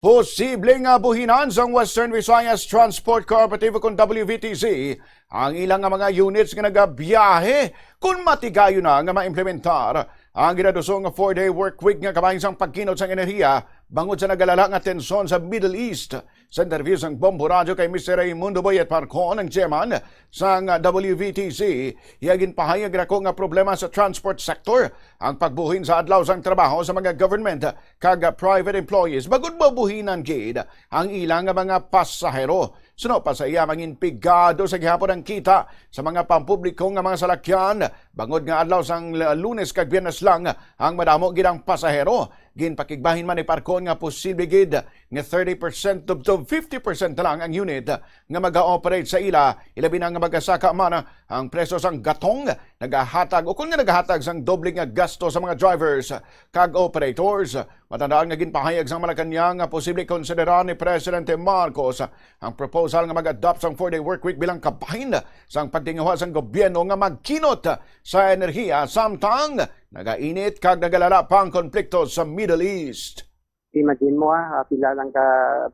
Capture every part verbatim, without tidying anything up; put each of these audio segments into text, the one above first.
Posible nga buhinan sang Western Visayas Transport Cooperative, kon W V T C, ang ilang nga mga units nga nagabiyahe kon matigayon na nga maimplementar ang ginaduso nga four-day work week nga kabahin sang pagkinot sang enerhiya bangod sa nagalala nga tensyon sa Middle East. Sa interview sang Bombo Radyo kay Mister Raymundo Boyet Parcon, ang chairman sang W V T C, iya ginpahayag, dako nga problema sa transport sector ang pagbuhin sa adlaw sang trabaho sa mga government kag private employees bangod mabuhinan gid ang ilang nga mga pasahero. Suno pa sa iya, mangin pigado sa gihapon ang kita sa mga pampubliko nga mga salakyan, bangod nga adlaw sang Lunes kag Biyernes lang ang madamo gid ang pasahero. Ginpakigbahin man ni Parcon nga posible gid nga thirty percent to, to fifty percent na lang ang unit nga maga-operate sa ila, ilabi na nga magasaka man ang presyo sang gatong, nagahatag o kon nga nagahatag sang doble nga gasto sa mga drivers kag operators. Matandaan nga ginpahayag sang Malacañang nga posible konsiderar ni Presidente Marcos ang proposal nga mag-adopt sang four-day work week bilang kabahin sang pagtinguha sang gobyerno nga magkinot sa enerhiya, samtang nagainit kag nagalala pa ang konflikto sa Middle East. Imagine mo, ah, ah, pila lang ka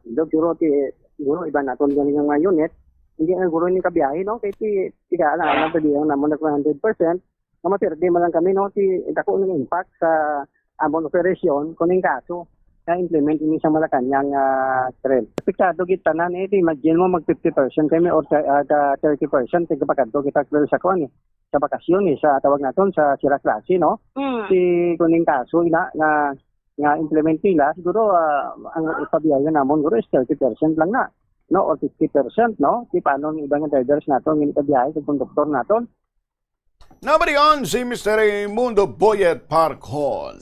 bilog, siguro, ti-, siguro iba naton gani nga mga unit, hindi na siguro ni kabiyahe, no? Kay ti-, tiga lang, ang pagbiyahe namon na one hundred percent, nga mapirdi man lang kami, no? Ti-, dako ng impact sa amon operasyon, kung yung kaso, na-implement ini sa Malacañang, ah, trend. Apektado gid tanan, eh, ti-, imagine mo, mag fifty percent kami or, ah, ka thirty percent, tigapakadto kita sa kuan, eh, sa bakasyon, eh, sa tawag naton, sa sira klase, no? Mm. Si, kung yung kaso, ina, nga nga implement nila, siguro, ah, ang ipabiyahe namon, siguro, is thirty percent lang na, no? Or fifty percent, no? Di paano ang iba nga drivers naton nga ipabiyahe sa konduktor naton? Nabalian si Mister Raymundo Boyet Parcon.